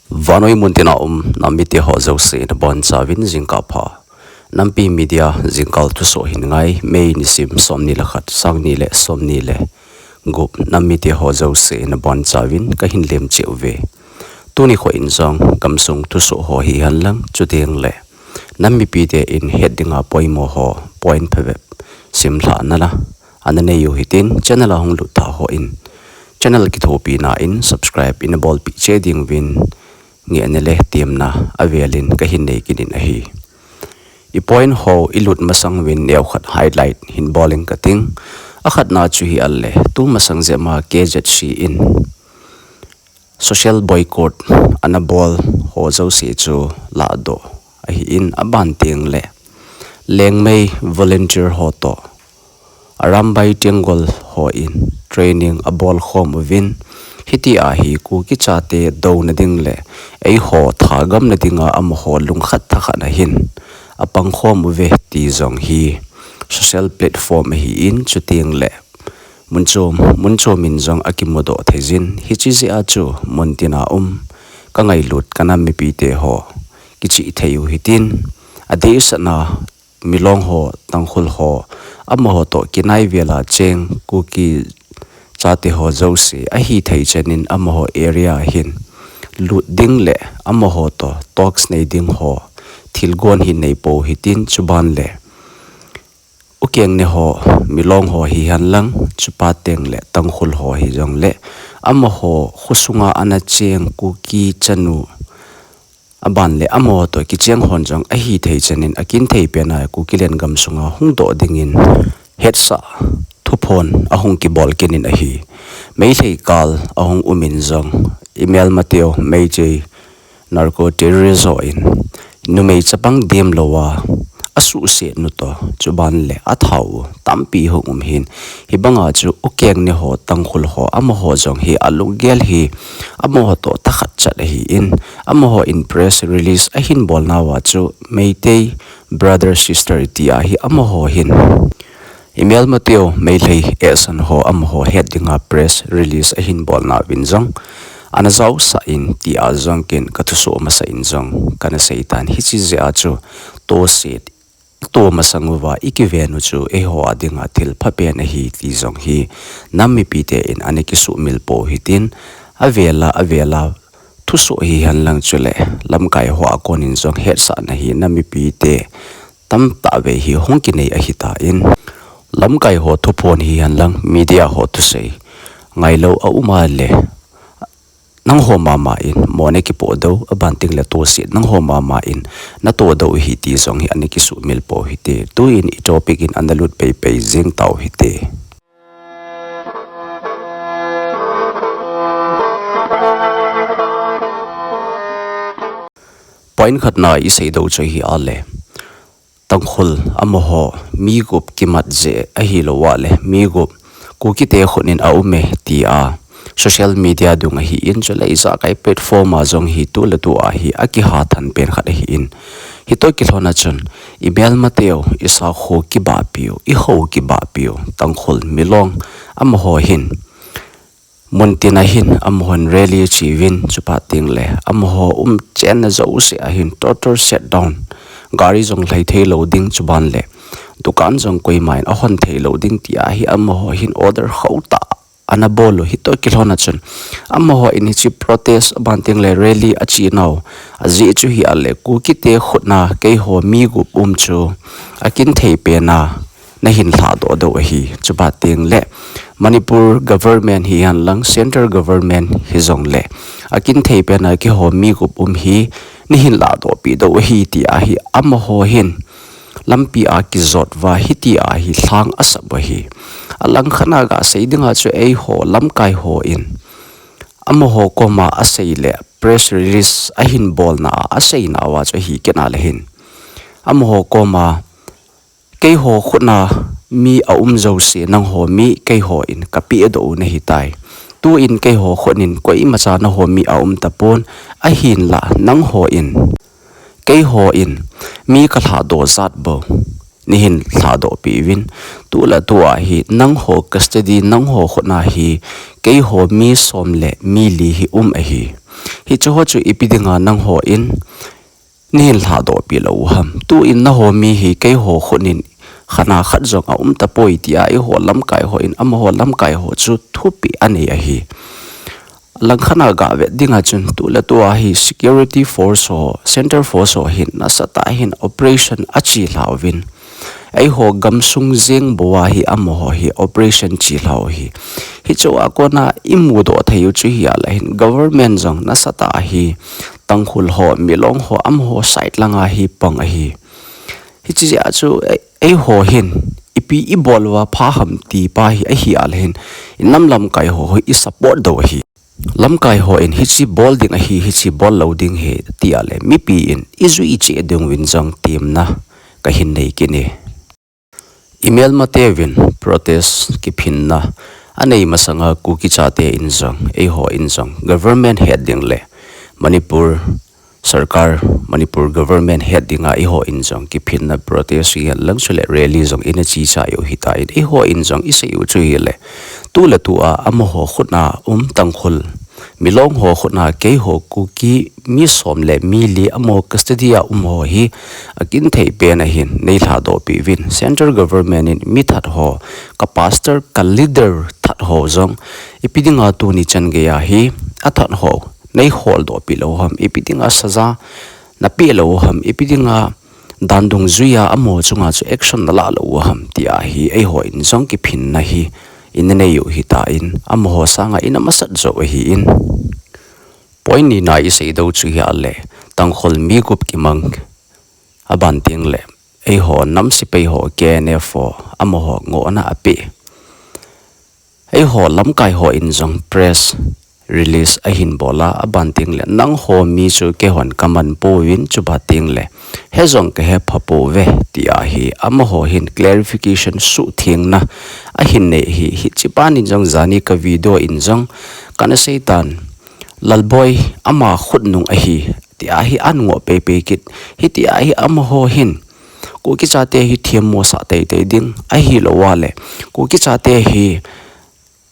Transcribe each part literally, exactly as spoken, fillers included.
Vannoi muntina um nam mite ho jouse nabonchauvin jingkah pha. Nampi Media jingkah thusoh hin ngai, May nisim somni le khat, sangni le somni le gup, nam mite ho jouse nabonchauvin kahin lemcheh uve. Tuni kho in jong gamsung thusoh ho hihen lang, chuteng le nam mipite in het dinga poimo ho point phabep simlhah nala ana nei u hitin, channel a hung lut tah hon channel kithopina in subscribe ina bolpeh cheh dinguvin ngehna le temna avelin kahin nei kit in ahi. I point ho i lut masang uvin neokhat highlight hin bol inge kating. Akhatna chu hi ahile, tu masang jep ma K Z C in social boycott ana bol ho jouse chu lahdoh ahin, aban teng le Liangmai volunteer ho toh Arambai Tenggol hon training abol khom uvin, hitia hi Kuki chate douna ding le eiho thagamna dinga amaho lungkhat thakhat na hin apang khom uve ti jong hi social platform ahin, chuteng le mun chom mun chom in jong akimudoh thei jin, hiche jeh a chu muntina um ka ngailut ka nam mipite ho kichih thei u hitin, adehset na Milong ho, Tangkhul ho, amaho toh kinai vela cheng Kuki chate ho jouse ahithei chan in amaho area hin lut ding le amaho toh talks nei ding ho thilgon hin nei pou hitin, chuban le U Keng ne ho, Milong ho hihen lang, chupa teng le Tangkhul ho hijong le amaho khosunga ana cheng Kuki chanu, aban le amaho toh kicheng hon jong ahithei chan in akinthei pena Kuki lengam sunga hung doh dingin hetsah thuphon ahung kibol kit in ahi. Meitei kal ahung um in jong, i melmateu Meitei narco terrorist ho in numei chapang dem lou a asuhset nu toh, chuban le athau tampi hung um hin, hibanga chu U Keng ne ho, Tangkhul ho, amaho jong hi alunggel hi amaho toh tah khat chat ahin, amaho in press release ahin bol nauva chu Meitei brother sister tia hi amaho hin i melmateu Meitei ehsan ho amaho het dinga press release ahin bol nauvin jong ana jaosah in tia jong ken ka thusoh masa in jong kana seitan, hiche jeh a chu tohset, toh masang uva i kiven u chu eiho a dinga thil phapen ahi ti jong hi nam mipite in ana kisuhmil pou hitin, avela avela thusoh hihen lang chule lamkai ho a kon in jong hetsahna hi nam mipite tamtah vei hi hung kinei ahitan, lamkai ho thuphon hihen lang media ho thusei ngailou a um a le, nangho mama in mo na kipodoh, aban teng le tohset nangho mama in natodoh u ahi ti jong hi ana kisuhmil pou hite. Tuin i topic in ana lut peipei jing tau hite. Point khatna i seidoh chu hi ahile, Tangkhul amaho mi gup kimat jeh ahilou a le, mi gup Kukite khut in aume tia social media dung ahin, chule ijakai platform a jong hi tu le tu a hi akiha than pen khat ahin. Hitoh kilhon a chun, i melmateu, i sakho kibahpiu, i hou kibahpiu Tangkhul, Milong amaho hin muntina hin amahon rally acheuvin, chupa teng le amaho umchenna jouse a hin total shutdown, gari jong lhai theilou ding, chuban le dukan jong koiman ahon theilou ding tia hi amaho hin order khauh tah ana bol u. Hitoh kilhon a chun amaho in hiche protest aban teng le rally ache nau ajeh chu hi ahile, Kukite khut na keiho mi gup um chu akinthei pena nahin lhadoh doh u ahi. Chupa teng le Manipur government hihen lang, central government hijong le, akinthei pena keiho mi gup um hi nahin lahdoh peh doh u ahi tia hi amaho hin lampi a kijot uva hitia hi lhang asap u ahi. Alangkhat a gasei dinga chu eiho lamkai hon amaho koma asei le press release ahin bolna a aseinauva chu ahi kit a le hin, amaho koma keiho khut na mi aum jouse nangho mi keiho in kapeh doh u nahitai. Tuin keiho khut in koimacha nangho mi aum tapon, ahinlah nangho in, keiho in mi kalhadoh jat bou neihin lhadoh peh uvin. Tule tua hi nangho custody, nangho khut na hi keiho mi som le mi li hi um ahi. Hiche ho chu ipi dinga nangho in nei lhadoh pi lou u ham. Tu in nangho mi hi keiho khut in khana khat jong aum tapoi tia eiho lamkai ho in amaho lamkai ho chu thupeh anei ahi. Langkhat a gavet dinga chun tu le tu a hi security force ho, center force ho hin nasatah a hin operation ache lha uvin. Eiho gamsung jeng bou a hi amaho hi operation che lha u hi. Hiche a kona imudoh thei u chu hi a le hin government jong nasatah a hi Tangkhul ho, Milong ho, amaho side langa hi pang ahi. Hiche jeh a chu ei, eiho hin ipi ibol uva pha ham ti pa hi ahi a le hin inam lamkai ho hi isupport diu ahi. Lamkai ho in hiche bol ding ahi, hiche bol lou ding ahi tia le mipi in ijui cheh diuvin jong temna kahin nei kit e. Imelmateu vin protest kiphinna anei masanga Kuki chate in jong, eiho in jong government het ding le Manipur sarkar, Manipur government het dinga eiho in jong kiphinna protest hihen lang chule rally jong ina che chai u hitan, eiho in jong isei u chu hi le tu le tu a amaho khut a um Tangkhul, Milong ho khut a keiho Kuki mi som le mi li amaho custody a um ho hi akin thei pen a hin nei lhadoh pi uvin. Central government in mi that ho, ka pastor, ka leader that ho jong ipi dinga tuni chan gei a hi athat ho nei holdoh pi lou u ham, ipi dinga saja napeh lou u ham, ipi dinga dan dungjuia amaho chunga chu action nalah lou u ham tia hi eiho in jong kiphinna hi ina nei u hitan, amaho sanga ina masat jou ahin. Point nina isei diu chu hi a le Tangkhul mi gup kimang aban teng le eiho nam sepai ho K N F ho amaho ngohna apeh. Eiho lamkai ho in jong press release ahin bol a, aban teng le nangho mi chu keihon kaman pouvin chuban teng le he jong kahe pha pouve tia hi amaho hin clarification suhthengna ahin nei hi. Hiche pa in jong jani ka video in jong kana seitan, Lalboi ama khut nung ahi tia hi ahin ngoh peipei kit. Hitia hi amaho hin Kuki chate hi themmo sah teitei ding ahilou a le Kuki chate hi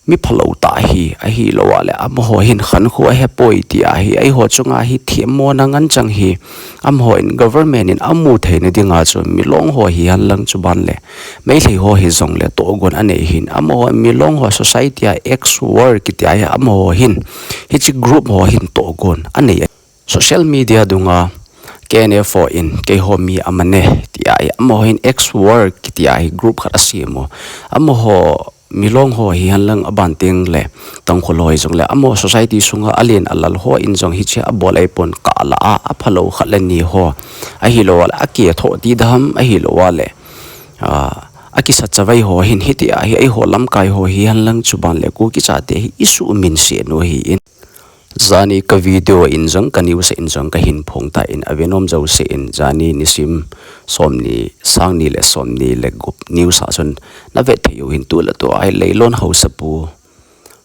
mi phalou tah ahi, ahilou a le amaho hin khankho ahe poi tia hi eiho chunga hi themmona ngen chang hi amaho in government in amu theina dinga chu Milong ho hihen lang chuban le Meitei ho hi jong le tohgon anei hin, amaho Milong ho society a X war kitia hi amaho hin hiche group ho hin tohgon anei. Social media dunga K N F ho in keiho mi aman e tia hi amaho hin X war kitia hi group khat asem u. Amaho Milong ho hihen lang aban teng le Tangkhul ho hi jong le amaho society sunga alen alal ho in jong hiche abol ahipon kah lah a aphalou khat le ni ho ahilou a le akithoh ti dam ahilou a le, ah, akisat chavai ho hin hitia hi eiho lamkai ho hihen lang chuban le Kuki chate hi isuhminset u ahin. Jani ka video in jong ka news a in jong kahin phong tan, ave nom jouse in jani nisim somni, sangni le somni le gup news a chun navet thei u hin tu le tu a hi Leilon Haosapu,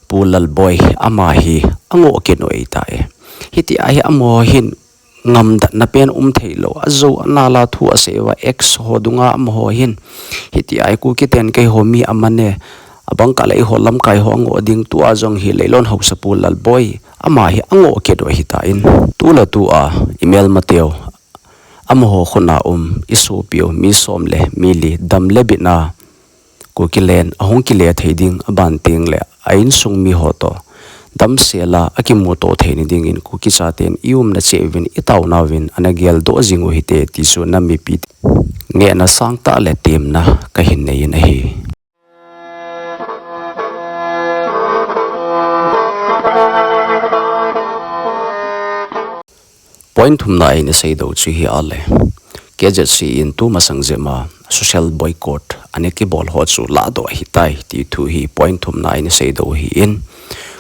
Pu Lalboi ama hi angoh kit u ahitai. Hitia hi amaho hin ngamdatna pen um theilou, ajou anal a thu asei uva X ho dunga amaho hin hitia hi Kuki ten keiho mi aman e, abang kah le eiho lamkai ho angoh ding, tua jong hi Leilon Haosapu Lalboi ama hi angoh kit u ahitan. Tu le tu a imelmateu amaho khut a um isopiu mi som le mi li dam le bitna Kuki len ahung kile thei ding aban teng le a insung mi ho toh damsel a akimuto theina dingin Kuki chaten i umna cheh uvin i taona uvin ana geldoh jing u hite ti chu nam mipi ngehna sangtah le temna kahin nei in ahi. Point thumna a ina sei diu chu hi a le, K Z C in tu masang jep ma social boycott ana kibol ho chu lahdoh ahitai ti thu hi point thumna a ina sei diu ahin,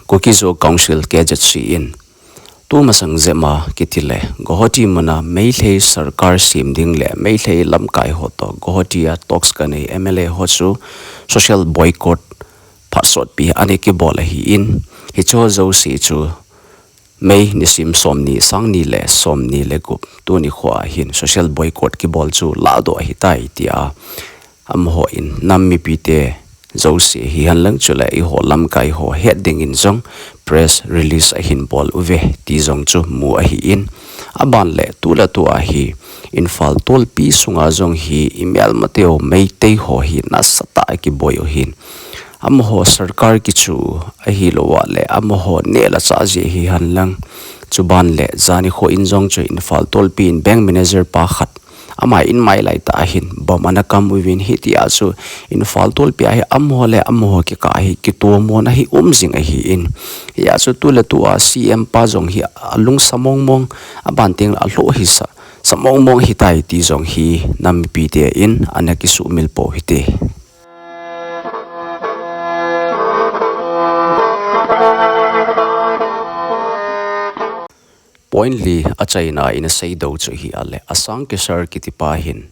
Kuki Zo Council K Z C in tu masang jep ma kiti le Guwahati muna Meitei sarkar sem ding le Meitei lamkai ho toh Guwahati a talks kanei M L A ho chu social boycott phatsotpi ana kibol ahin, hiche jouse chu May nisim somni, sangni le somni le gup tuni khoa hin social boycott kibol chu lahdoh ahitai tia amaho in nam mipite jouse hihen lang chule eiho lamkai ho het dingin jong press release ahin bol uve ti jong chu mu ahin. Aban le tu le tu a hi Imphal tolpi sunga jong hi imelmateu Meitei ho hi nasatah a kiboi u ahin. Amaho sarkar kichu ahilou a le amaho neh le chah jeh hihen lang. Chuban le jani kho in jong chu Imphal tolpi in bank manager pa khat ama in mai lai tah a hin bomb ana kam uvin, hitia chu Imphal tolpi a hi amaho le amaho kikah a hi kitomona hi um jing ahin. Hia chu tu le tu a C M pa jong hi alungsa mong mong, aban teng le alhoh hisa sa mong mong ahitai ti jong hi nam mipite in ana kisumil pou hite. Point li achaina in asei diu chu hi a le, Asang Kesar kiti pa hin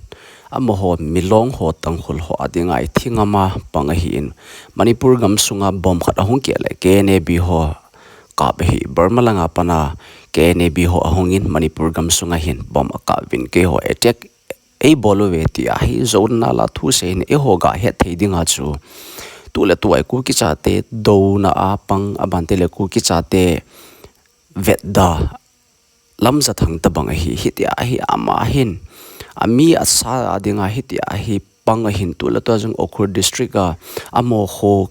amaho Milong ho, Tangkhul ho a dinga i thingam a pang ahin, Manipur gamsunga bomb khat ahung keh le K N A B ho kap ahi. Burma langa pana K N A B ho ahungin Manipur gamsunga hin bomb akap uvin, keiho attack eibol uve tia hi jona la thusei in eiho ga het thei dinga chu tu le tu a Kuki chate douna a pang, aban teng le Kuki chate vetda Lamjathang tabang ahi, hitia hi ama hin ami asa a dinga hitia hi pang ahin. Tu le tu a jong Ukhrul district a amaho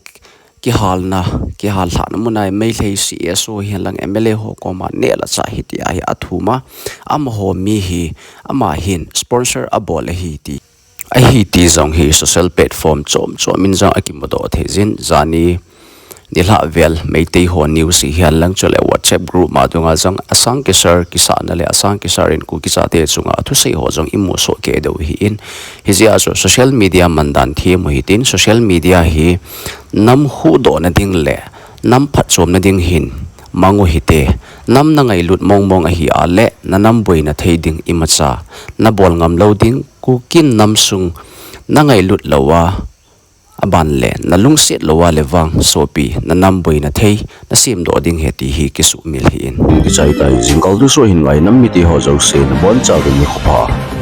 kihalna, kihal lhahna muna Meitei C S O hihen lang M L A ho koma neh le chah hitia hi athum a, amaho mi hi ama hin sponsor abol ahi ti, ahi ti jong hi social platform chom chom in jong akimudoh thei jin. Jani nilhah vel Meitei ho news hihen lang chule WhatsApp group ma dunga jong Asang Kesar kisahna le Asang Kesar in Kuki chate chunga athusei ho jong imu soh kei diu ahin. Hijeh a chu social media mandan them u hitin, social media hi nam huhdohna ding le nam phatchomna ding hin mang u hite. Nam na ngailut mong mong ahi a le na nam boina thei ding imacha na bol ngam lou ding, Kuki nam sung na ngailut lou a, aban le na lungset lou a le vang sopi na nam boina thei na semdoh ding ahi ti hi kisumil ahin. Kichai tai, jingkah thusoh hin ngai nam mite ho jouse nabonchauvin nikho pha.